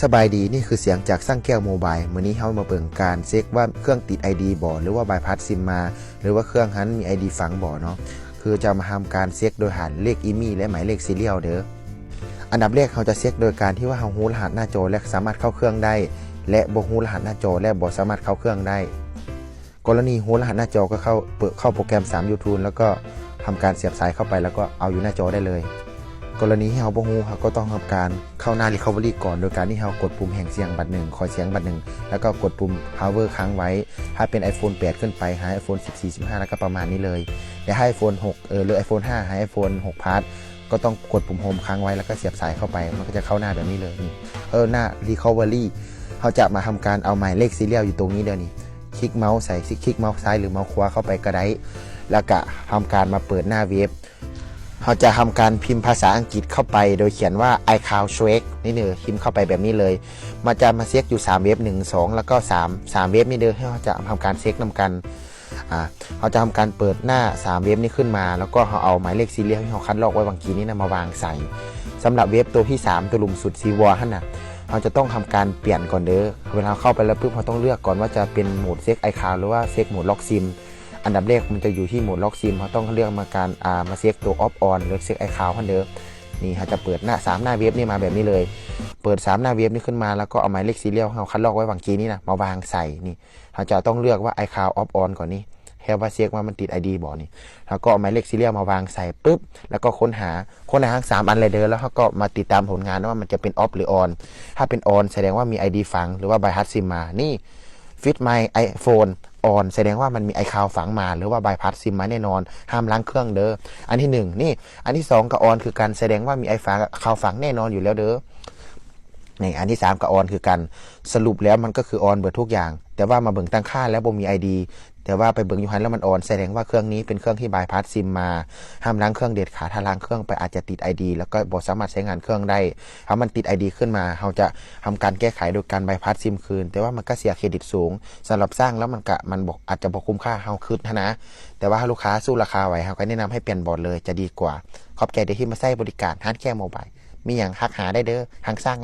ສະບາຍດີ, ນີ້ຄືສຽງຈາກຊ່າງແກ້ວໂມບາຍ. ມື້ນີ້ເຮົາມາເບິ່ງການເຊັກວ່າເຄື່ອງຕິດໄອດີບໍ່ ຫຼືວ່າບາຍພາສຊິມມາ ຫຼືວ່າເຄື່ອງຫັ້ນມີໄອດີຝັງບໍ່ເນາະ. ຄືຈະມາທຳການເຊັກໂດຍຫາເລກອີມີ ແລະ ໝາຍເລກຊີຣຽວເດີ. ອັນດັບແລກເຮົາຈະເຊັກໂດຍການທີ່ວ່າເຮົາຮູ້ລະຫັດໜ້າຈໍ ແລະ ສາມາດເຂົ້າເຄື່ອງໄດ້ ແລະ ບໍ່ຮູ້ລະຫັດໜ້າຈໍ ແລະ ບໍ່ສາມາດເຂົ້າເຄື່ອງໄດ້. ກໍລະນີຮູ້ລະຫັດໜ້າຈໍກໍເຂົ້າ ເປີດ ເຂົ້າໂປຣແກຣມສາມຢູທູນ ແລ້ວກໍທຳການສຽບສາຍເຂົ້າໄປ ແລ້ວກໍເອົາຢູ່ໜ້າຈໍໄດ້ເລີຍ. ກໍລະນີທີ່ເຮົາບໍ່ຮູ້ ເຮົາກໍຕ້ອງທຳການເຂົ້າໜ້າຣີຄັບເວີຣີກ່ອນ ໂດຍການທີ່ເຮົາກົດປຸ່ມແຫງສຽງບັດໜຶ່ງ, ຄອຍສຽງບັດໜຶ່ງ ແລ້ວກໍກົດປຸ່ມພາວເວີຄ້າງໄວ້. ຖ້າເປັນໄອໂຟນແປດຂຶ້ນໄປ ຫາໄອໂຟນສິບສີ່ ສິບຫ້າ ແລ້ວກໍປະມານນີ້ເລີຍ. ແຕ່ຖ້າໄອໂຟນຫົກ ເອີ ຫຼືໄອໂຟນຫ້າ ຫາໄອໂຟນຫົກພລັສ ກໍຕ້ອງກົດປຸ່ມໂຮມຄ້າງໄວ້ ແລ້ວກໍສຽບສາຍເຂົ້າໄປ ມັນກໍຈະເຂົ້າໜ້າແບບນີ້ເລີຍ. ນີ້ ເອີ ໜ້າຣີຄັບເວີຣີ. ເຮົາຈະມາທຳການເອົາໝາຍເລກຊີຣຽວຢູ່ຕົງນີ້ເດີ. ນີ້ ຄລິກເມົາໃສ່ ຄລິກເມົາຊ້າຍ ຫຼືເມົາຂວາເຂົ້າໄປກໍໄດ້ ແລ້ວກະທຳການມາເປີດໜ້າເວັບ. ເຮົາຈະທຳການພິມພາສາອັງກິດເຂົ້າໄປ ໂດຍຂຽນວ່າ iCloud Check ນີ້ເດີ, ພິມເຂົ້າໄປແບບນີ້ເລີຍ. ມັນຈະມາເຊັກຢູ່ສາມເວັບ ໜຶ່ງ ສອງ ແລ້ວກໍສາມ ສາມເວັບນີ້ເດີ. ເຮົາຈະທຳການເຊັກນຳກັນ. ອາ ເຮົາຈະທຳການເປີດໜ້າສາມເວັບນີ້ຂຶ້ນມາ ແລ້ວກໍເຮົາເອົາໝາຍເລກຊີຣຽວທີ່ເຮົາຄັດລອກໄວ້ຫວ່າງກີ້ນີ້ນະ ມາວາງໃສ່. ສຳລັບເວັບໂຕທີສາມ ໂຕລຸ່ມສຸດສີບົວຫັ້ນນະ ເຮົາຈະຕ້ອງທຳການປ່ຽນກ່ອນເດີ. ເວລາເຮົາເຂົ້າໄປແລ້ວປຶບ ເຮົາຕ້ອງເລືອກກ່ອນວ່າຈະເປັນໂໝດເຊັກ iCloud ຫຼືວ່າເຊັກໂໝດລັອກຊິມ. ອັນດັບແລກມັນຈະຢູ່ທີ່ໂໝດລັອກຊິມ ເຮົາຕ້ອງເລືອກມາການ ອາ ມາເຊັກໂຕອອຟອອນ ຫຼືເຊັກ iCloud ຫັ້ນເດີ. ນີ້ ເຮົາຈະເປີດໜ້າ ສາມໜ້າເວັບນີ້ມາແບບນີ້ເລີຍ. ເປີດສາມໜ້າເວັບນີ້ຂຶ້ນມາ ແລ້ວກໍເອົາໝາຍເລກຊີຣຽວເຮົາຄັດລອກໄວ້ຫວ່າງກີ້ນີ້ນະ ມາວາງໃສ່. ນີ້ ເຮົາຈະຕ້ອງເລືອກວ່າ iCloud off on ກ່ອນນີ້ ແຄ່ວ່າເຊັກວ່າມັນຕິດໄອດີບໍ່ນີ້. ເຮົາກໍເອົາໝາຍເລກຊີຣຽວມາວາງໃສ່ປຶບ ແລ້ວກໍຄົ້ນຫາ ຄົ້ນຫາທັງສາມອັນເລີຍເດີ. ແລ້ວເຮົາກໍມາຕິດຕາມຜົນງານວ່າມັນຈະເປັນ off ຫຼື on. ຖ້າເປັນ on ສະແດງວ່າມີໄອດີຝັງ ຫຼືວ່າ bypass SIM ມາ. ນີ້ Find My iPhone on ສະແດງວ່າມັນມີ iCloud ຝັງມາ ຫຼືວ່າ bypass SIM ມາແນ່ນອນ ຫ້າມລ້າງເຄື່ອງເດີ. ອັນທີໜຶ່ງ ນີ້. ອັນທີສອງກໍ on ຄືກັນ ສະແດງວ່າມີ iCloud ຝັງແນ່ນອນຢູ່ແລ້ວເດີ. ນີ້ ອັນທີສາມກໍ on ຄືກັນ. ສະຫຼຸບແລ້ວມັນກໍຄື on ເບິດທຸກຢ່າງ ແຕ່ວ່າມາເບິ່ງຕັ້ງຄ່າແລ້ວບໍ່ມີໄອດີ ແຕ່ວ່າໄປເບິ່ງຢູ່ຫັ້ນແລ້ວມັນ on ສະແດງວ່າເຄື່ອງນີ້ເປັນເຄື່ອງທີ່ bypass SIM ມາ. ຫ້າມລ້າງເຄື່ອງເດັດຂາດ, ຖ້າລ້າງເຄື່ອງໄປອາດຈະຕິດໄອດີ ແລ້ວກໍບໍ່ສາມາດໃຊ້ງານເຄື່ອງໄດ້. ຖ້າມັນຕິດໄອດີຂຶ້ນມາ ເຮົາຈະທຳການແກ້ໄຂໂດຍການ bypass SIM ຄືນ ແຕ່ວ່າມັນກໍເສຍເຄຣດິດສູງ. ສຳລັບຊ່າງແລ້ວມັນກະ ມັນບໍ່ ອາດຈະບໍ່ຄຸ້ມຄ່າເຮົາຄິດຫັ້ນນະ. ແຕ່ວ່າຖ້າລູກຄ້າສູ້ລາຄາໄຫວ ເຮົາກໍແນະນຳໃຫ້ປ່ຽນບອດເລີຍຈະດີກວ່າ. ຂອບໃຈເດີທີ່ມາໃຊ້ບໍລິການຮ້ານແກ້ວໂມບາຍ. ມີຫຍັງທັກຫາໄດ້ເດີ ທາງຊ່າງ